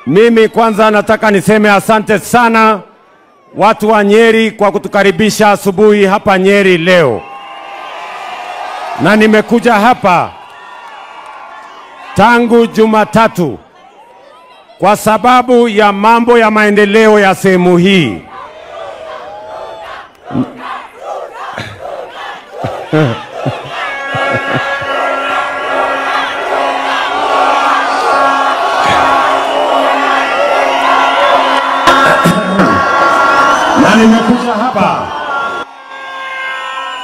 Mimi kwanza nataka niseme asante sana watu wa Nyeri kwa kutukaribisha asubuhi hapa Nyeri leo. Na nimekuja hapa tangu Jumatatu kwa sababu ya mambo ya maendeleo ya sehemu hii. Na nimekuja hapa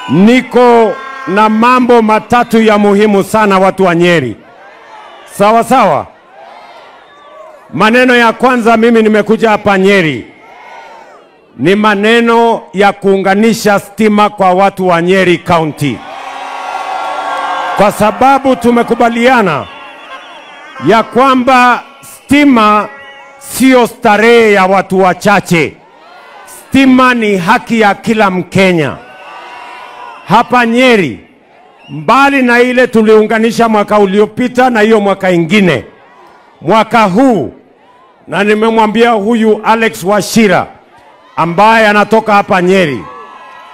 niko na mambo matatu ya muhimu sana watu wa Nyeri. Sawa sawa. Maneno ya kwanza, mimi nimekuja hapa Nyeri ni maneno ya kuunganisha stima kwa watu wa Nyeri County. Kwa sababu tumekubaliana ya kwamba stima sio starehe ya watu wachache. Stima ni haki ya kila Mkenya. Hapa Nyeri, mbali na ile tuliunganisha mwaka uliopita na hiyo mwaka ingine, mwaka huu, na nimemwambia huyu Alex Wachira ambaye anatoka hapa Nyeri,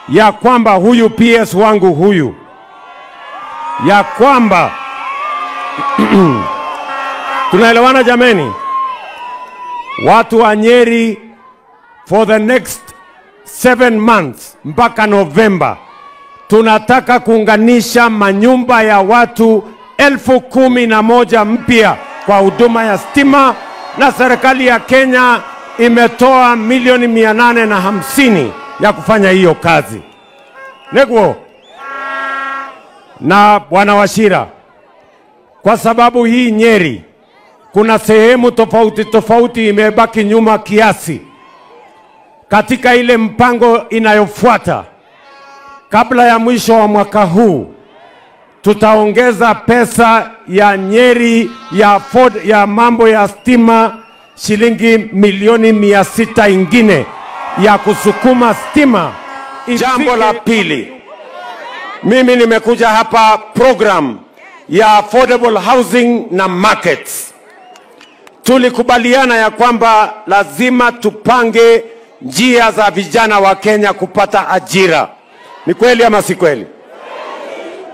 ya kwamba huyu PS wangu huyu, ya kwamba tunaelewana jameni? Watu wa Nyeri for the next 7 months mpaka November tunataka kuunganisha manyumba ya watu 11,000 mpya kwa huduma ya stima, na serikali ya Kenya imetoa milioni 850 ya kufanya hiyo kazi. Neguo na Bwana Wachira, kwa sababu hii Nyeri kuna sehemu tofauti tofauti imebaki nyuma kiasi, katika ile mpango inayofuata kabla ya mwisho wa mwaka huu tutaongeza pesa ya Nyeri ya Ford, ya mambo ya stima shilingi milioni 600 ingine ya kusukuma stima. Jambo la pili, mimi nimekuja hapa program ya affordable housing na markets. Tulikubaliana ya kwamba lazima tupange njia za vijana wa Kenya kupata ajira. Ni kweli ama si kweli?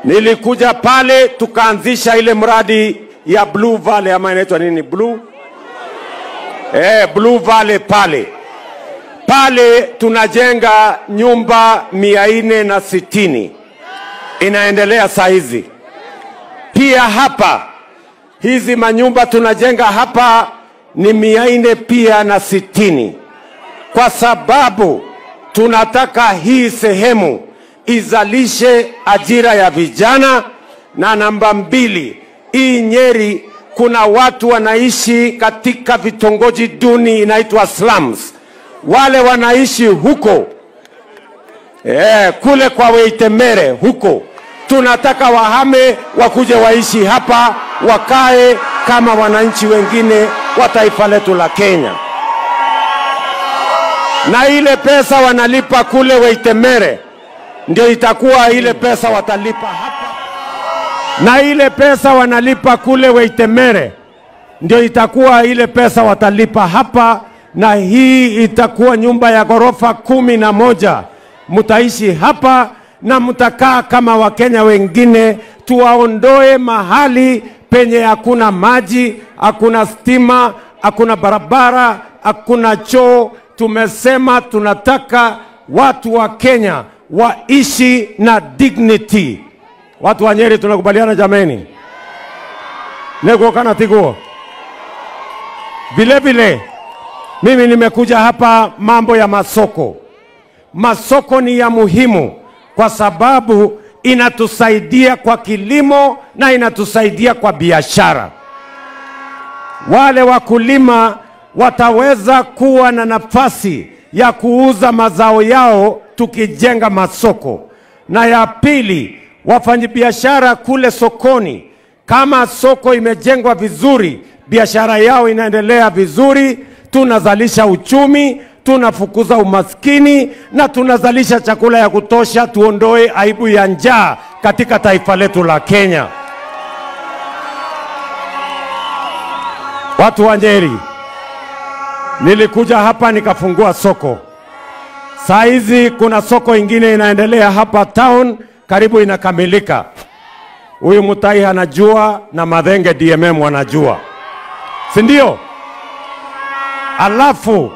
Nilikuja pale tukaanzisha ile mradi ya Blue Valley, ama inaitwa nini? Blue? Blue Valley pale. Pale tunajenga nyumba 460. Inaendelea saa hizi. Pia hapa hizi manyumba tunajenga hapa ni 400 pia na 60. Kwa sababu tunataka hii sehemu izalishe ajira ya vijana. Na namba 2, hii Nyeri kuna watu wanaishi katika vitongoji duni inaitwa slums. Wale wanaishi huko, kule kwa Weitemere huko, tunataka wahame wakuje waishi hapa, wakae kama wananchi wengine wa taifa letu la Kenya. Na ile pesa wanalipa kule Weitemere ndio itakuwa ile pesa watalipa hapa. Na ile pesa wanalipa kule Weitemere ndio itakuwa ile pesa watalipa hapa. Na hii itakuwa nyumba ya ghorofa 11. Mutaishi hapa na mutakaa kama Wakenya wengine. Tuwaondoe mahali penye hakuna maji, hakuna stima, hakuna barabara, hakuna choo. Tumesema tunataka watu wa Kenya waishi na dignity. Watu wa Nyeri tunakubaliana jameni? Neguo kana tiguo. Vile vile mimi nimekuja hapa mambo ya masoko. Masoko ni ya muhimu kwa sababu inatusaidia kwa kilimo na inatusaidia kwa biashara. Wale wakulima wataweza kuwa na nafasi ya kuuza mazao yao tukijenga masoko. Na ya pili, wafanyabiashara kule sokoni, kama soko imejengwa vizuri, biashara yao inaendelea vizuri, tunazalisha uchumi, tunafukuza umaskini na tunazalisha chakula ya kutosha, tuondoe aibu ya njaa katika taifa letu la Kenya. Watu wa Nyeri, Nilikuja hapa nikafungua soko. Saa hizi kuna soko ingine inaendelea hapa town, karibu inakamilika. Huyu Mutai anajua na Mathenge DMM wanajua, si ndio? Alafu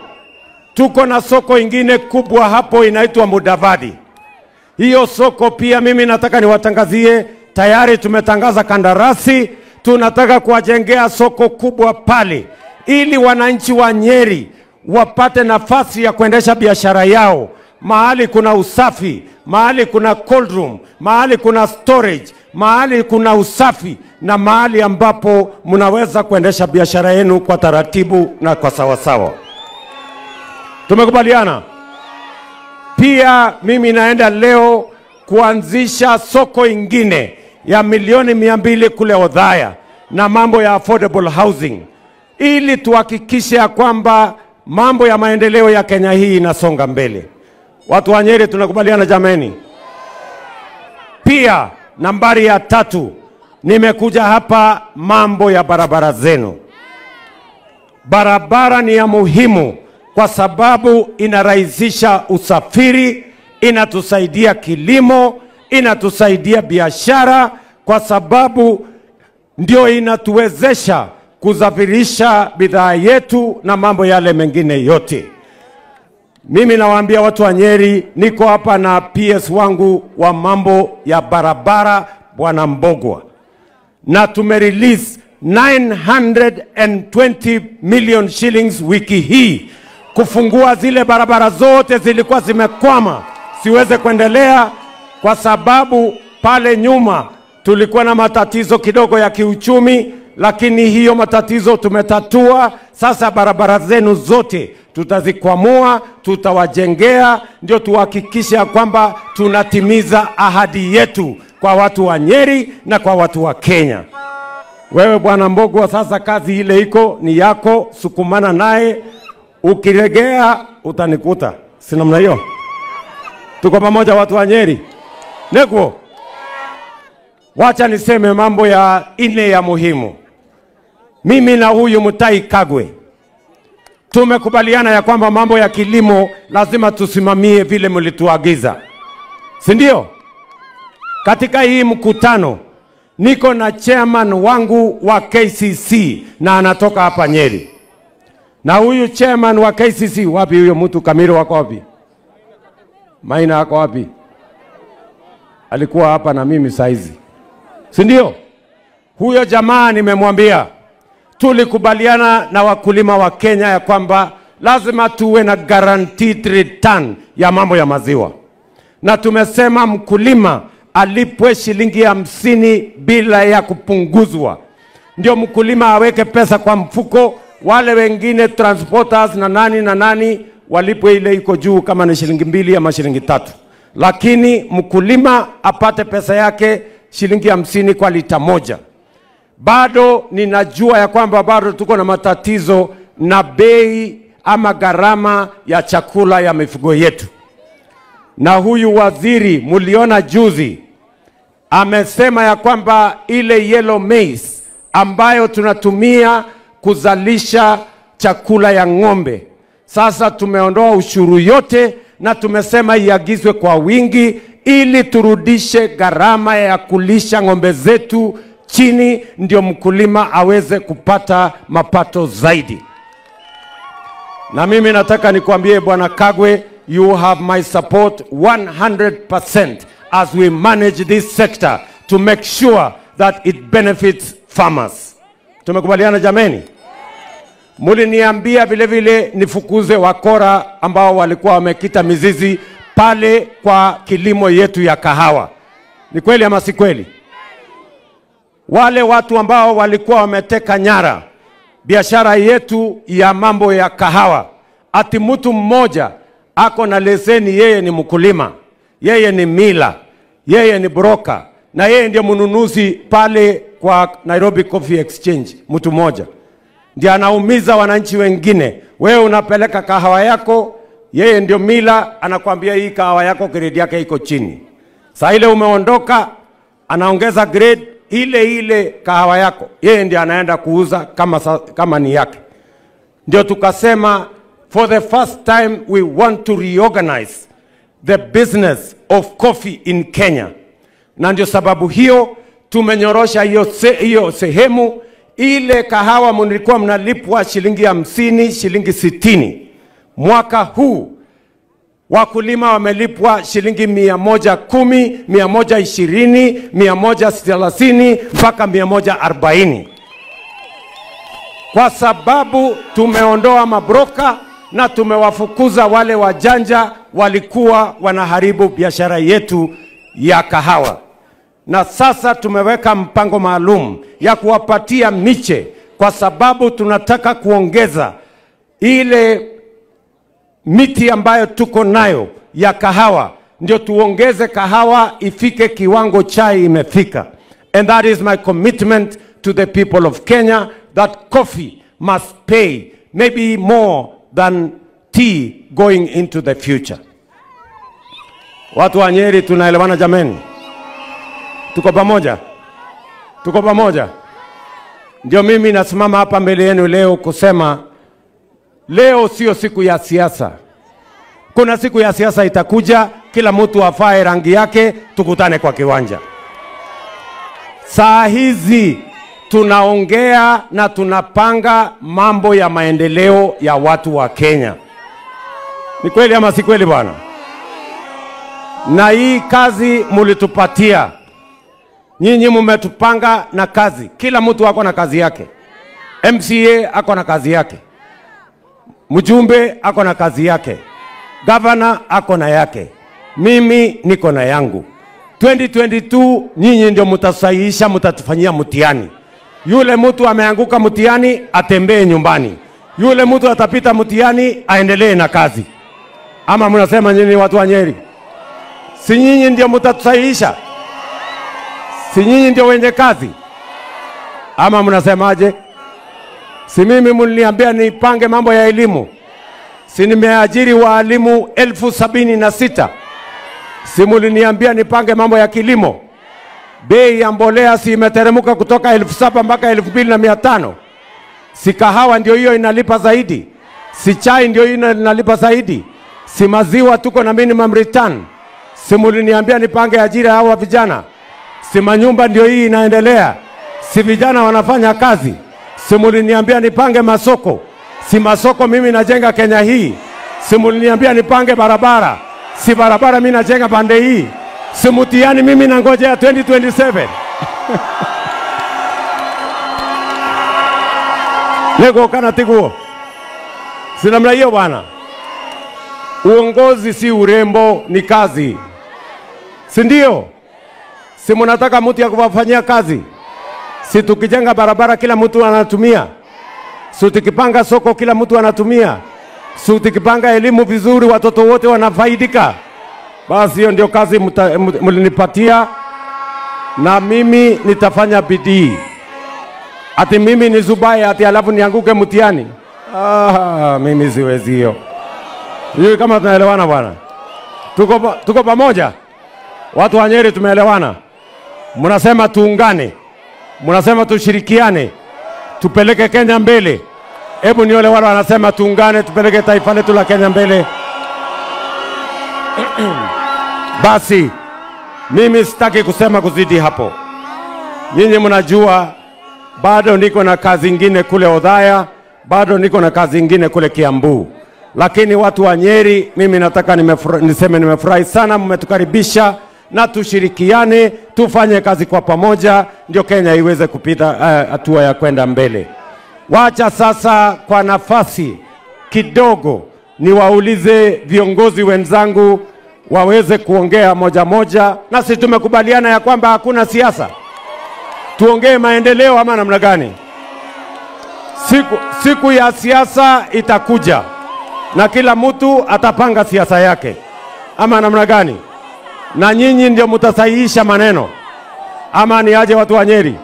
tuko na soko ingine kubwa hapo inaitwa Mudavadi. Hiyo soko pia mimi nataka niwatangazie, tayari tumetangaza kandarasi, tunataka kuwajengea soko kubwa pale ili wananchi wa Nyeri wapate nafasi ya kuendesha biashara yao. Mahali kuna usafi, mahali kuna cold room, mahali kuna storage, mahali kuna usafi na mahali ambapo mnaweza kuendesha biashara yenu kwa taratibu na kwa sawasawa. Tumekubaliana? Pia mimi naenda leo kuanzisha soko ingine ya 200,000,000 kule Othaya na mambo ya affordable housing, ili tuhakikishe ya kwamba mambo ya maendeleo ya Kenya hii inasonga mbele. Watu wa Nyeri tunakubaliana jameni? Pia nambari ya 3, nimekuja hapa mambo ya barabara zenu. Barabara ni ya muhimu kwa sababu inarahisisha usafiri, inatusaidia kilimo, inatusaidia biashara, kwa sababu ndio inatuwezesha kusafirisha bidhaa yetu na mambo yale mengine yote. Mimi nawaambia watu wa Nyeri, niko hapa na PS wangu wa mambo ya barabara Bwana Mbogwa, na tumerelease 920 million shillings wiki hii kufungua zile barabara zote zilikuwa zimekwama siweze kuendelea, kwa sababu pale nyuma tulikuwa na matatizo kidogo ya kiuchumi, lakini hiyo matatizo tumetatua. Sasa barabara zenu zote tutazikwamua, tutawajengea, ndio tuhakikishe kwamba tunatimiza ahadi yetu kwa watu wa Nyeri na kwa watu wa Kenya. Wewe Bwana Mbogwa, sasa kazi ile iko ni yako, sukumana naye, ukiregea utanikuta. Si namna hiyo? Tuko pamoja watu wa Nyeri? Neko. Wacha niseme mambo ya ine ya muhimu. Mimi na huyu Mutahi Kagwe tumekubaliana ya kwamba mambo ya kilimo lazima tusimamie vile mlituagiza, si ndio? Katika hii mkutano niko na chairman wangu wa KCC na anatoka hapa Nyeri. Na huyu chairman wa KCC, wapi huyo mtu Kamiro wako wapi? Maina wako wapi? Alikuwa hapa na mimi saizi, si ndio? Huyo jamaa nimemwambia, tulikubaliana na wakulima wa Kenya ya kwamba lazima tuwe na guaranteed return ya mambo ya maziwa. Na tumesema mkulima alipwe shilingi 50 bila ya kupunguzwa. Ndio mkulima aweke pesa kwa mfuko, wale wengine transporters na nani na nani walipwe ile iko juu kama ni shilingi 2 ama shilingi 3. Lakini mkulima apate pesa yake shilingi 50 kwa lita 1. Bado ninajua ya kwamba bado tuko na matatizo na bei ama gharama ya chakula ya mifugo yetu. Na huyu waziri muliona juzi amesema ya kwamba ile yellow maize ambayo tunatumia kuzalisha chakula ya ng'ombe, sasa tumeondoa ushuru yote na tumesema iagizwe kwa wingi ili turudishe gharama ya kulisha ng'ombe zetu chini, ndio mkulima aweze kupata mapato zaidi. Na mimi nataka nikwambie Bwana Kagwe, you have my support 100% as we manage this sector to make sure that it benefits farmers. Tumekubaliana jameni? Muliniambia vile vile nifukuze wakora ambao walikuwa wamekita mizizi pale kwa kilimo yetu ya kahawa. Ni kweli ama si kweli? Wale watu ambao walikuwa wameteka nyara biashara yetu ya mambo ya kahawa, ati mtu mmoja ako na leseni, yeye ni mkulima, yeye ni mila, yeye ni broker, na yeye ndiye mnunuzi pale kwa Nairobi Coffee Exchange. Mtu mmoja ndiye anaumiza wananchi wengine. Wewe unapeleka kahawa yako, yeye ndio mila, anakuambia hii kahawa yako grade yake iko chini. Saa ile umeondoka, anaongeza grade ile ile kahawa yako, yeye ndiye anaenda kuuza kama ni yake. Ndio tukasema for the first time we want to reorganize the business of coffee in Kenya. Na ndio sababu hiyo tumenyorosha hiyo sehemu. Ile kahawa mlikuwa mnalipwa shilingi 50, shilingi 60. Mwaka huu wakulima wamelipwa shilingi 110, 120, 130 mpaka 140. Kwa sababu tumeondoa mabroka na tumewafukuza wale wajanja walikuwa wanaharibu biashara yetu ya kahawa. Na sasa tumeweka mpango maalum ya kuwapatia miche, kwa sababu tunataka kuongeza ile miti ambayo tuko nayo ya kahawa, ndio tuongeze kahawa ifike kiwango chai imefika. And that is my commitment to the people of Kenya, that coffee must pay maybe more than tea going into the future. Watu wa Nyeri tunaelewana jameni? Tuko pamoja? Tuko pamoja? Ndio mimi nasimama hapa mbele yenu leo kusema leo sio siku ya siasa. Kuna siku ya siasa itakuja, kila mtu afae rangi yake, tukutane kwa kiwanja. Saa hizi tunaongea na tunapanga mambo ya maendeleo ya watu wa Kenya. Ni kweli ama si kweli bwana? Na hii kazi mulitupatia. Nyinyi mumetupanga na kazi. Kila mtu ako na kazi yake. MCA ako na kazi yake. Mjumbe ako na kazi yake. Governor ako na yake. Mimi niko na yangu. 2022 nyinyi ndio mtasahihisha, mtatufanyia mtihani. Yule mtu ameanguka mtihani atembee nyumbani. Yule mtu atapita mtihani aendelee na kazi. Ama mnasema nyinyi watu wa Nyeri? Si nyinyi ndio mtatusahihisha? Si nyinyi ndio wenye kazi? Ama mnasemaje? Si mimi mliniambia nipange mambo ya elimu? Si nimeajiri walimu 76,000? Si mliniambia nipange mambo ya kilimo? Bei ya mbolea si imeteremka kutoka 7,000 mpaka 2,500? Si kahawa ndio hiyo inalipa zaidi? Si chai ndio hiyo inalipa zaidi? Si maziwa tuko na minimum return? Si mliniambia nipange ajira hawa vijana? Si manyumba ndio hii inaendelea? Si vijana wanafanya kazi? Si mliniambia nipange masoko? Si masoko mimi najenga Kenya hii? Si mliniambia nipange barabara? Si barabara mimi najenga pande hii? Si mtihani mimi nangojea 2027? Lego kana tiguo. Si namna hiyo bwana. Uongozi si urembo, ni kazi. Si ndio? Si mnataka mtu ya kuwafanyia kazi? Si tukijenga barabara kila mtu anatumia? Si tukipanga soko kila mtu anatumia? Si tukipanga elimu vizuri watoto wote wanafaidika? Basi hiyo ndio kazi mlinipatia, na mimi nitafanya bidii. Ati mimi nizubaye ati alafu nianguke mtihani? Ah, mimi siwezi hiyo. Hiyo kama tunaelewana bwana. Tuko pamoja? Watu wa Nyeri tumeelewana. Mnasema tuungane. Mnasema tushirikiane. Tupeleke Kenya mbele. Hebu niole wale wanasema tuungane tupeleke taifa letu la Kenya mbele. Basi mimi sitaki kusema kuzidi hapo. Nyinyi mnajua bado niko na kazi nyingine kule Othaya, bado niko na kazi nyingine kule Kiambu. Lakini watu wa Nyeri mimi nataka niseme nimefurahi sana mmetukaribisha, na tushirikiane tufanye kazi kwa pamoja ndio Kenya iweze kupita hatua ya kwenda mbele. Wacha sasa kwa nafasi kidogo niwaulize viongozi wenzangu waweze kuongea moja moja, na sisi tumekubaliana ya kwamba hakuna siasa. Tuongee maendeleo ama namna gani? Siku ya siasa itakuja na kila mtu atapanga siasa yake, ama namna gani? Na nyinyi ndio mtasahihisha maneno, ama ni aje watu wa Nyeri?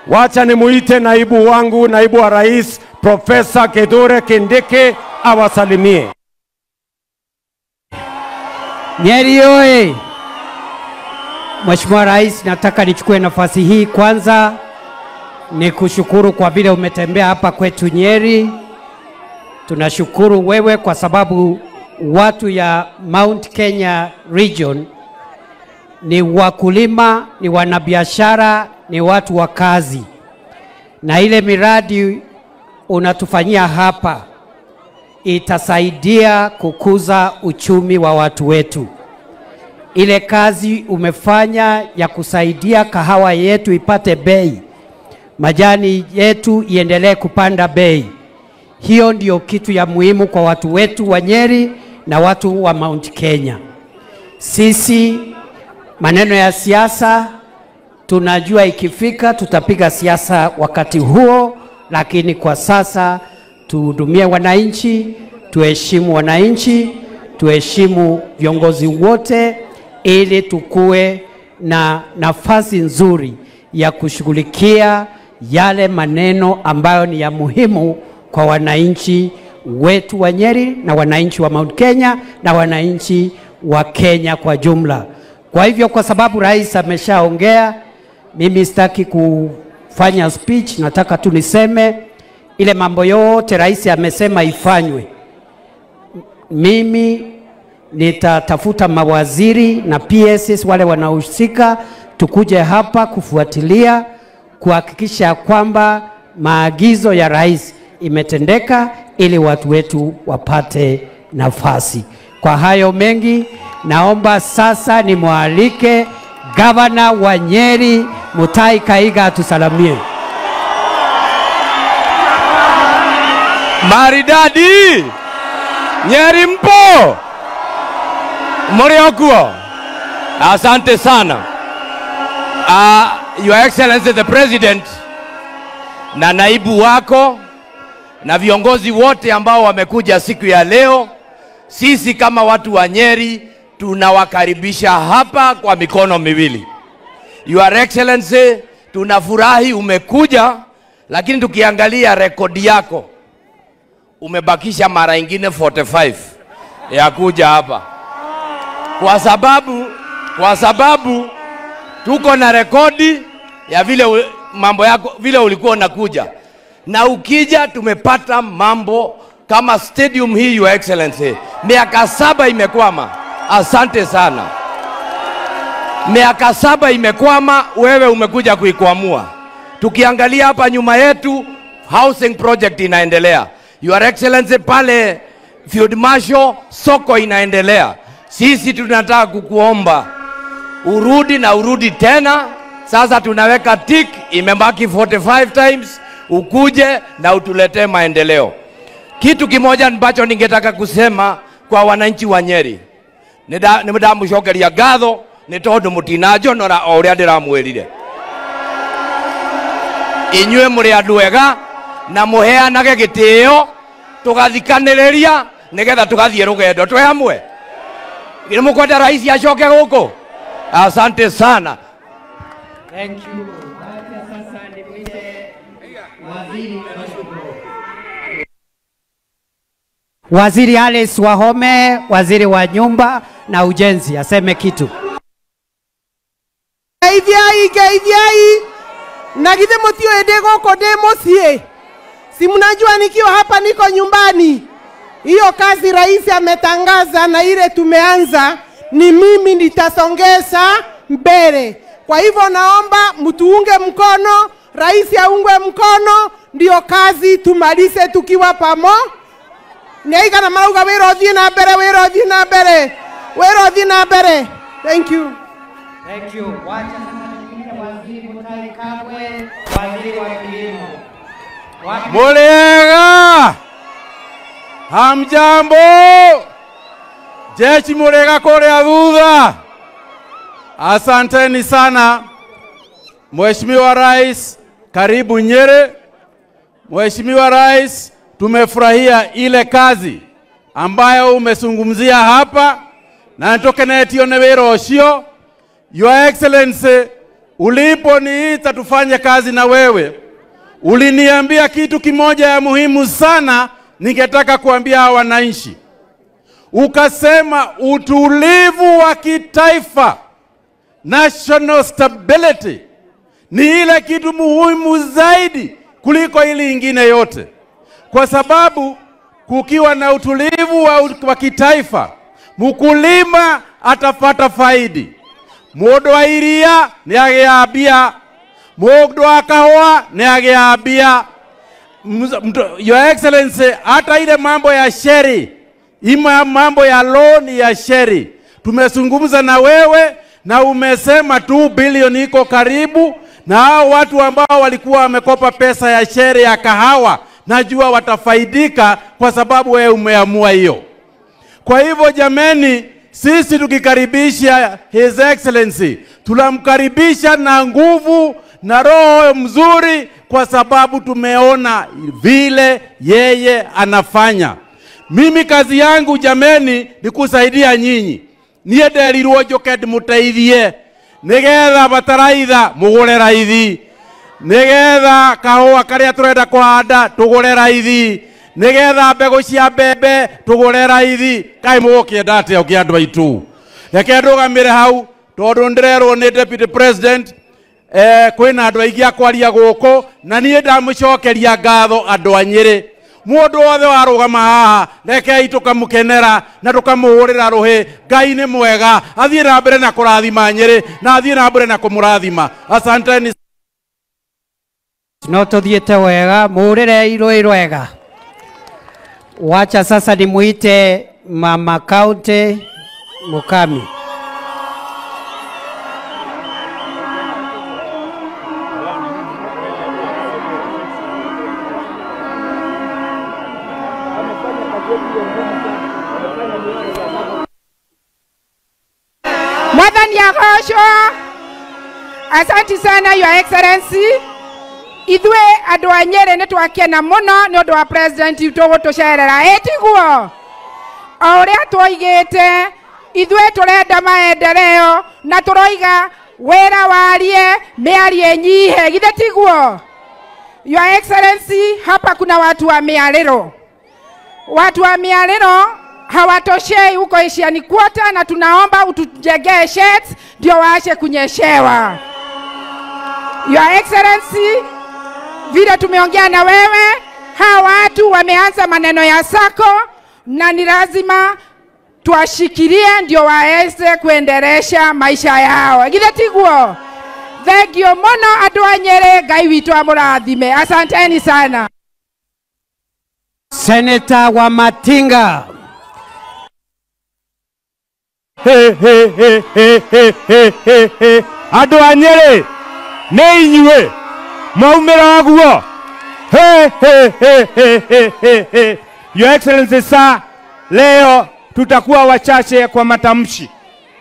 Wacha nimuite naibu wangu, naibu wa rais, Profesa Kithure Kindiki awasalimie. Nyeri oye! Mheshimiwa Rais, nataka nichukue nafasi hii kwanza nikushukuru kwa vile umetembea hapa kwetu Nyeri. Tunashukuru wewe kwa sababu watu ya Mount Kenya Region ni wakulima, ni wanabiashara, ni watu wa kazi. Na ile miradi unatufanyia hapa itasaidia kukuza uchumi wa watu wetu. Ile kazi umefanya ya kusaidia kahawa yetu ipate bei, majani yetu iendelee kupanda bei, hiyo ndio kitu ya muhimu kwa watu wetu wa Nyeri na watu wa Mount Kenya. Sisi maneno ya siasa tunajua ikifika tutapiga siasa wakati huo, lakini kwa sasa tuhudumie wananchi, tuheshimu wananchi, tuheshimu viongozi wote ili tukue na nafasi nzuri ya kushughulikia yale maneno ambayo ni ya muhimu kwa wananchi wetu wa Nyeri na wananchi wa Mount Kenya na wananchi wa Kenya kwa jumla. Kwa hivyo, kwa sababu rais ameshaongea, mimi sitaki kufanya speech, nataka tu niseme ile mambo yote rais amesema ifanywe. Mimi nitatafuta mawaziri na PSs wale wanaohusika, tukuje hapa kufuatilia kuhakikisha kwamba maagizo ya rais imetendeka ili watu wetu wapate nafasi. Kwa hayo mengi, naomba sasa nimwalike Gavana wa Nyeri Mutahi Kahiga atusalamie. Maridadi! Nyeri mpo! Muriokuo! Asante sana. Your Excellency the President na naibu wako na viongozi wote ambao wamekuja siku ya leo, sisi kama watu wa Nyeri tunawakaribisha hapa kwa mikono miwili. Your Excellency, tunafurahi umekuja, lakini tukiangalia rekodi yako umebakisha mara ingine 45 ya kuja hapa. Kwa sababu tuko na rekodi ya vile mambo yako vile ulikuwa unakuja. Na ukija tumepata mambo kama stadium hii, Your Excellency. Miaka 7 imekwama. Asante sana. Miaka 7 imekwama, wewe umekuja kuikwamua. Tukiangalia hapa nyuma yetu, housing project inaendelea. Your Excellency, pale Field Marshal soko inaendelea. Sisi tunataka kukuomba urudi na urudi tena. Sasa tunaweka tick, imebaki 45 times, ukuje na utuletee maendeleo. Kitu kimoja ambacho ningetaka kusema kwa wananchi wa Nyeri, nĩ ndamũcokeria ngatho nĩ tondũ mũtinajonora o ũrĩa ndĩramwĩrire. Inyuĩ mũrĩ andũ ega na mũheanage gĩtĩo, tũgathikanĩrĩria nĩgetha tũgathiĩ rũgendo twĩ hamwe. Nĩ mũkwenda rais acoke gũkũ? Asante sana. Thank you. Sasa nimwite Waziri Alice Wahome, waziri wa nyumba na ujenzi, aseme kitu. Geithiai, geithiai. Na githe mutiũĩ ndĩ gũkũ ndĩ mũciĩ. Si mnajua nikiwa hapa niko nyumbani. Hiyo kazi rais ametangaza na ile tumeanza, ni mimi nitasongesha mbele. Kwa hivyo naomba mtuunge mkono, rais aungwe mkono, ndio kazi tumalize tukiwa pamo. Nĩaigana marauga wĩra ũthiĩ na mbere, wĩra ũthiĩ na mbere, wĩra ũthiĩ na mbere. Thank you. Thank you. Wacha sasa nimwite Waziri Mutahi Kagwe, waziri wa kilimo. Mũrĩega, hamjambo, jeshi mũrĩega kũrĩa thutha. Asanteni sana Mheshimiwa Rais, karibu Nyeri. Mheshimiwa Rais, tumefurahia ile kazi ambayo umezungumzia hapa na nĩtũkenetio nĩ wĩra ũcio. Your Excellency, uliponiita tufanye kazi na wewe, uliniambia kitu kimoja ya muhimu sana ningetaka kuambia hawa wananchi. Ukasema utulivu wa kitaifa, national stability, ni ile kitu muhimu zaidi kuliko ile ingine yote. Kwa sababu Kukiwa na utulivu wa kitaifa, mkulima atapata faidi. Mundu wa iria ni agiambia, mundu wa kahawa ni agiambia. Your Excellency, hata ile mambo ya sheri, ima mambo ya loan ya sheri, tumezungumza na wewe na umesema 2 bilioni iko karibu, na hao watu ambao walikuwa wamekopa pesa ya sheri ya kahawa najua watafaidika kwa sababu wewe umeamua hiyo. Kwa hivyo jameni, sisi tukikaribisha His Excellency, tunamkaribisha na nguvu na roho mzuri, kwa sababu tumeona vile yeye anafanya. Mimi kazi yangu jameni ni kusaidia nyinyi. Niĩ nderirwo njoke ndĩmũteithie nĩgetha bataraitha mũgũre raithi, nĩgetha kahũa karĩa tũrenda kũhanda tũgũre raithi, nĩgetha mbegũ cia mbembe tũgũre raithi. Kaĩ mũgũkĩenda atĩa ũngĩ andũ aitũ? Reke ndũgamĩre hau tondũ ndĩrerwo nĩ Deputy President kwĩna andũ aingĩ a kwaria gũkũ, na niĩ ndamũcokeria ngatho andũ a Nyĩrĩ. Mũndũ wothe warũgama haha rekei tũkamũkenera na tũkamũhũrĩra rũhĩ. Ngai nĩ mwega, athiĩ na mbere na kũrathima Nyĩrĩ na athiĩ na mbere na kũmũrathima. Asanteni. No tuthiĩte wega, mũrĩre irũĩ rwega. Wacha sasa nimuite Mama County Mukami. Mwathani agocwo. Asante sana Your Excellency. Ithuĩ andũ a Nyĩrĩ nĩ twakena mũno nĩ ũndũ wa president witũ gũtũcerera. Ĩ tiguo? O ũrĩa twoigĩte, ithuĩ tũrenda maendeleo na tũroiga wĩra warie, mĩario ĩnyihe. Githĩ tiguo? Your Excellency, hapa kuna watu wa miarĩro. Watu wa miarĩro hawatoshei huko Asian Quarter, na tunaomba utujengee sheds ndio waache kunyeshewa. Your Excellency, vile tumeongea na wewe, hawa watu wameanza maneno ya sako na ni lazima tuwashikilie ndio waweze kuendelesha maisha yao. Githĩ tiguo? Thank you muno andũ a Nyĩrĩ, Ngai witũ amũrathime. Asanteni sana. Senator wa Matinga. He he he he he he he he. Andũ a Nyĩrĩ nĩ inyuĩ mwaumĩra ũguo. He he he he he he he. Your Excellency sir, leo tutakuwa wachache kwa matamshi,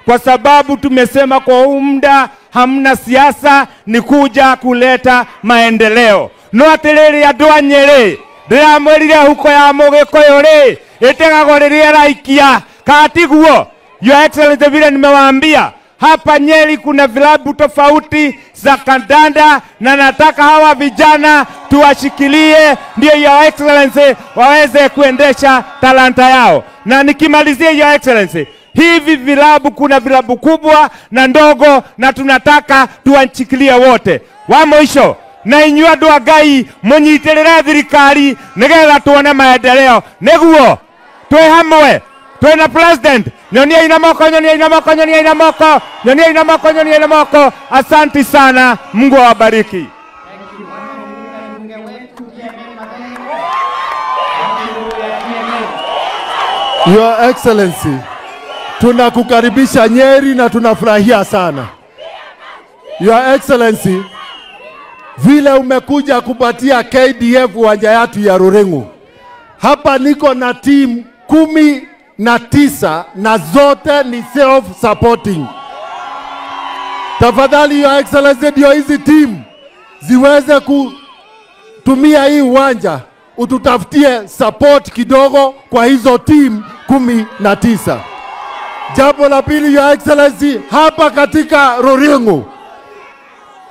kwa sababu tumesema kwa huu muda hamna siasa, ni kuja kuleta maendeleo. No atiriri andũ a Nyĩrĩ, ndĩramwĩrire huko ya Mũgĩkũyũ rĩ, ĩtegagwo rĩrĩa ĩraikia, katiguo? Your Excellency, vile nimewaambia hapa Nyeri kuna vilabu tofauti za kandanda, na nataka hawa vijana tuwashikilie ndio Your Excellency waweze kuendesha talanta yao. Na nikimalizia Your Excellency, hivi vilabu kuna vilabu kubwa na ndogo, na tunataka tuwashikilie wote. Wa mwisho, na inyuĩ andũ a Ngai mũnyitĩrĩre thirikari nĩgetha tuone maendeleo. Nĩguo twĩ hamwe, twĩ na president. Nyonia ina moko, nyonia ina moko, nyonia ina moko, nyonia ina moko, nyonia ina moko. Asanti sana, Mungu awabariki. Your Excellency, tunakukaribisha Nyeri na tunafurahia sana. Your Excellency, vile umekuja kupatia KDF uwanja yetu ya Ruringu. Hapa niko na team 19 na zote ni self-supporting. Tafadhali Your Excellency, ndio hizi team ziweze kutumia hii uwanja, ututafutie support kidogo kwa hizo team 19. Jambo la pili, Your Excellency, hapa katika Ruringu,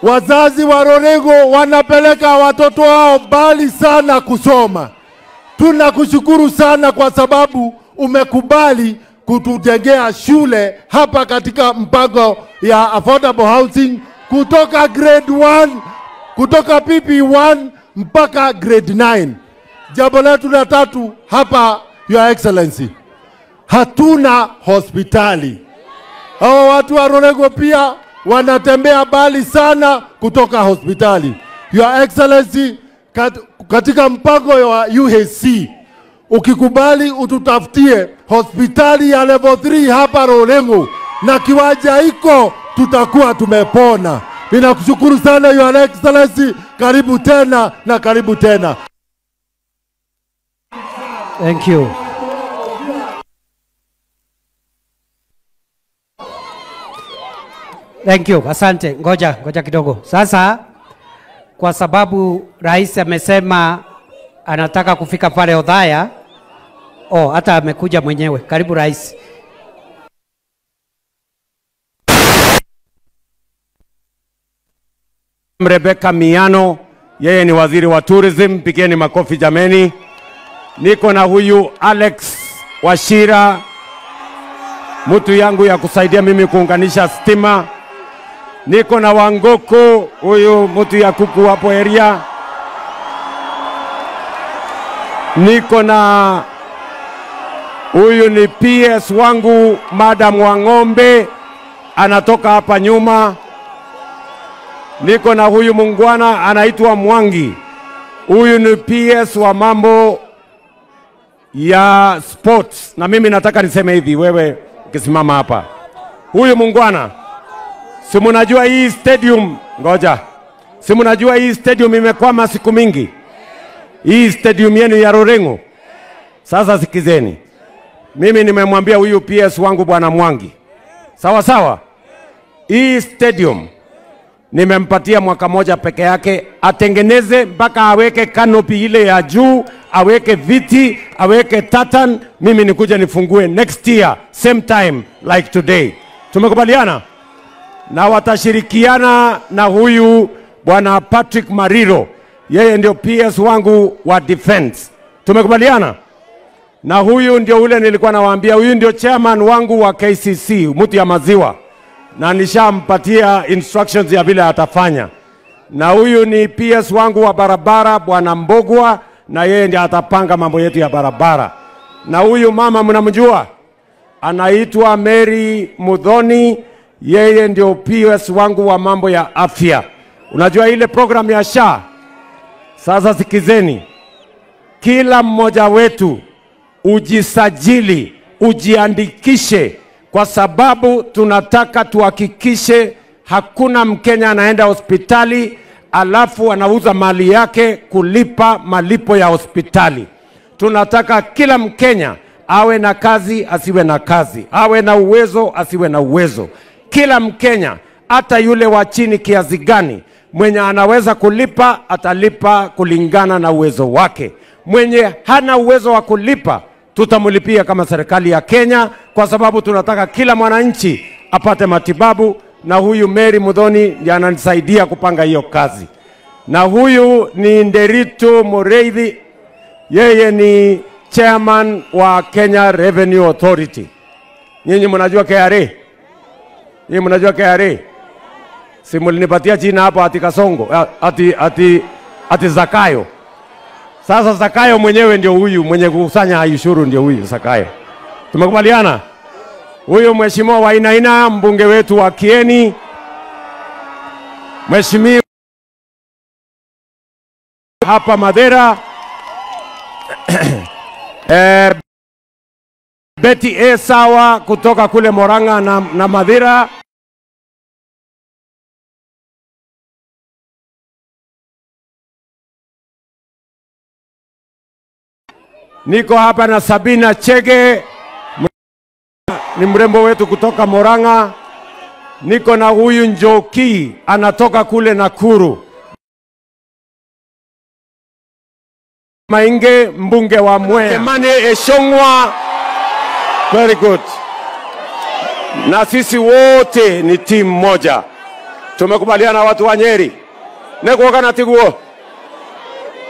wazazi wa Ruringu wanapeleka watoto wao mbali sana kusoma. Tunakushukuru sana kwa sababu umekubali kutujengea shule hapa katika mpango ya affordable housing kutoka grade 1, kutoka PP1 mpaka grade 9. Jambo letu la tatu hapa, Your Excellency, hatuna hospitali. Hawa watu wa Rorengo pia wanatembea mbali sana kutoka hospitali. Your Excellency, katika mpango wa UHC, ukikubali ututafutie hospitali ya level 3 hapa Rorengo na kiwanja iko, tutakuwa tumepona. Ninakushukuru sana Your Excellency, karibu tena na karibu tena. Thank you. Thank you. Asante. Ngoja kidogo. Sasa kwa sababu rais amesema anataka kufika pale Othaya, hata amekuja mwenyewe. Karibu rais. Rebecca Miano, yeye ni waziri wa tourism, pigeni makofi jameni. Niko na huyu Alex Wachira, mtu yangu ya kusaidia mimi kuunganisha stima. Niko na Wangoko, huyu mtu ya kuku hapo area. Niko na huyu ni PS wangu Madam Wangombe, anatoka hapa nyuma. Niko na huyu mungwana anaitwa Mwangi, huyu ni PS wa mambo ya sports. Na mimi nataka niseme hivi, wewe ukisimama hapa, huyu mungwana, si mnajua hii stadium, ngoja, si mnajua hii stadium imekwama siku mingi, hii stadium yenu ya Rorengo. Sasa sikizeni, mimi nimemwambia huyu PS wangu bwana Mwangi, sawa sawa, hii stadium nimempatia mwaka moja peke yake atengeneze mpaka aweke canopy ile ya juu, aweke viti, aweke tartan. Mimi nikuja nifungue next year same time like today. Tumekubaliana? Na watashirikiana na huyu bwana Patrick Mariro, yeye ndio PS wangu wa defense. Tumekubaliana? Na huyu ndio ule nilikuwa nawaambia, huyu ndio chairman wangu wa KCC, mtu ya maziwa, na nishampatia instructions ya vile atafanya. Na huyu ni PS wangu wa barabara bwana Mbogwa, na yeye ndiye atapanga mambo yetu ya barabara. Na huyu mama mnamjua, anaitwa Mary Muthoni, yeye ndio PS wangu wa mambo ya afya. Unajua ile program ya SHA? Sasa sikizeni, kila mmoja wetu ujisajili, ujiandikishe, kwa sababu tunataka tuhakikishe hakuna Mkenya anaenda hospitali alafu anauza mali yake kulipa malipo ya hospitali. Tunataka kila Mkenya awe na kazi asiwe na kazi, awe na uwezo asiwe na uwezo. Kila Mkenya, hata yule wa chini kiasi gani, mwenye anaweza kulipa atalipa kulingana na uwezo wake. Mwenye hana uwezo wa kulipa tutamlipia kama serikali ya Kenya, kwa sababu tunataka kila mwananchi apate matibabu. Na huyu Mary Muthoni ndiye ananisaidia kupanga hiyo kazi. Na huyu ni Nderitu Mureithi, yeye ni chairman wa Kenya Revenue Authority. Nyinyi mnajua KRA? Nyinyi mnajua KRA? Si mlinipatia jina hapo ati Kasongo, ati Zakayo. Sasa Zakayo mwenyewe ndio huyu mwenye kukusanya ushuru, ndio huyu Zakayo. Tumekubaliana? Huyu mheshimiwa Wainaina, mbunge wetu wa Kieni, mheshimiwa hapa Madera, Betty A. Sawa kutoka kule Moranga na Madera. Niko hapa na Sabina Chege, ni mrembo wetu kutoka Moranga. Niko na huyu Njoki, anatoka kule Nakuru. Mainge, mbunge wa Mwea. Kimani Ichung'wah, very good. Na sisi wote ni timu moja. Tumekubaliana watu wa Nyeri. Nekuoka na tiguo.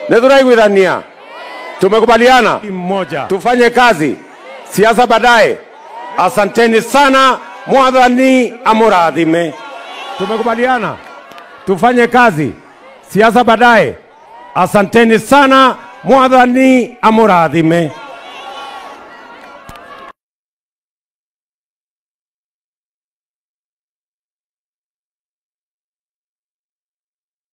Neturaiguithania. Tumekubaliana timu moja. Tufanye kazi, siasa baadaye. Asanteni sana, mwathani amurathime. Tumekubaliana tufanye kazi, siasa baadaye. Asanteni sana, Mwathani amũrathime.